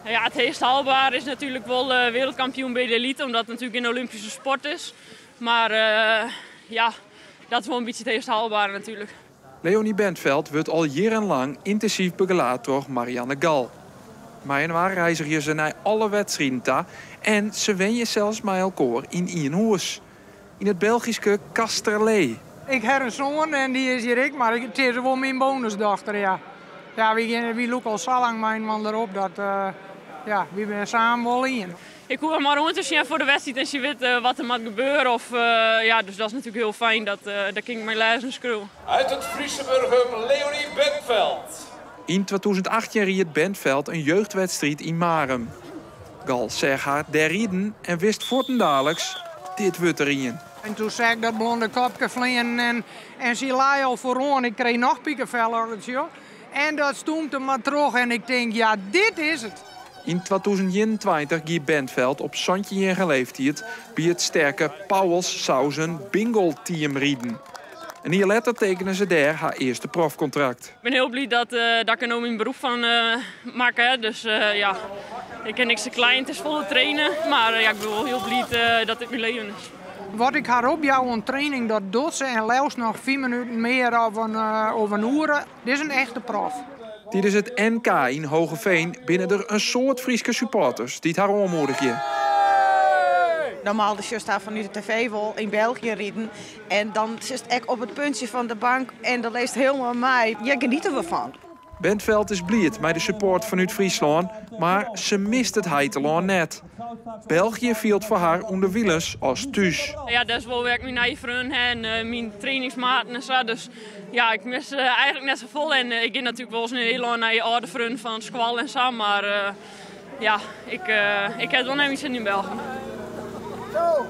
Ja, it heechst haalbare is natuerlik wol wereldkampioen by de elite, omdat it natuerlik in Olympyske sport is. Mar ja, dat is wol in bytsje it heechst haalbare natuerlik. Leonie Bentveld wurdt al jierrenlang yntinsyf begelaat troch Marianne Gal. Mei-inoar reizgje se nei alle wedstriden ta en se wenje sels mei elkoar yn ien hûs. Yn it Belgyske Kasterlee. Ik ha in soan en dy is hjir ek, mar it is wol myn bonusdochter, ja. Ja, wy gean, wy lûke al sa lang mei-inoar derop dat, ja, wy binne samen wol ien. Ik hoech har mar oan te sjen foar de wedstriid en sy wit wat der moat gebeure. Of, ja, dus dat is natuerlik hiel fijn, dat, dêr kin ik mei lêze en skriuwe. Uit it Fryske Burgum, Leonie Bentveld. Yn 2018 ried Bentveld in jeugdwedstriid yn Marum. Gal seach har dêr riden en wist fuortendaliks, dit wurdt der ien. En toen seach ik dat blonde kopke fleanen en, en sy lei al foaroan. Ik kreeg noch pikefel as it sjoch. En dat stoomte mar troch en ik tink, ja, dit is it. Yn 2021 gie Bentveld op 17-jierrige leeftiid by it sterke Pauwels Sauzen Bingoal team riden. In jier letter tekene se dêr har earste profkontrakt. Ik bin hiel bliid dat ik der no myn berop fan makke ha. Dus ja, ik kin niks te kleien, it is folle trainen. Mar ja, ik bin wol hiel bliid dat dit myn leven is. Wat ik har opjou oan training, dat docht se en leafst noch 5 minuten mear of in oere. Dit is in echte prof. Tidens it NK yn Hoogeveen binne der in soad Fryske supporters dy't har oanmoedigje. Normaal de sjochst har fanút de tv wol yn België riden en dan sitst ek op it puntsje fan de bank en dan leefst hielendal mei. Je geniete der fan. Bentveld is bliid mei de support fanút Fryslân, mar se mist it heitelân net. België fielt foar har ûnderwilens as thús. Ja, dat is wol wêr't ik myn nije freonen ha en myn trainingsmaten en sa. Dus ja, ik mis eigentlik net safolle. En ik gean natuerlik wolris nei Nederlân nei âlde freonen fan skoalle en sa. Mar ja, ik ha it wol nei myn sin yn België. Zo!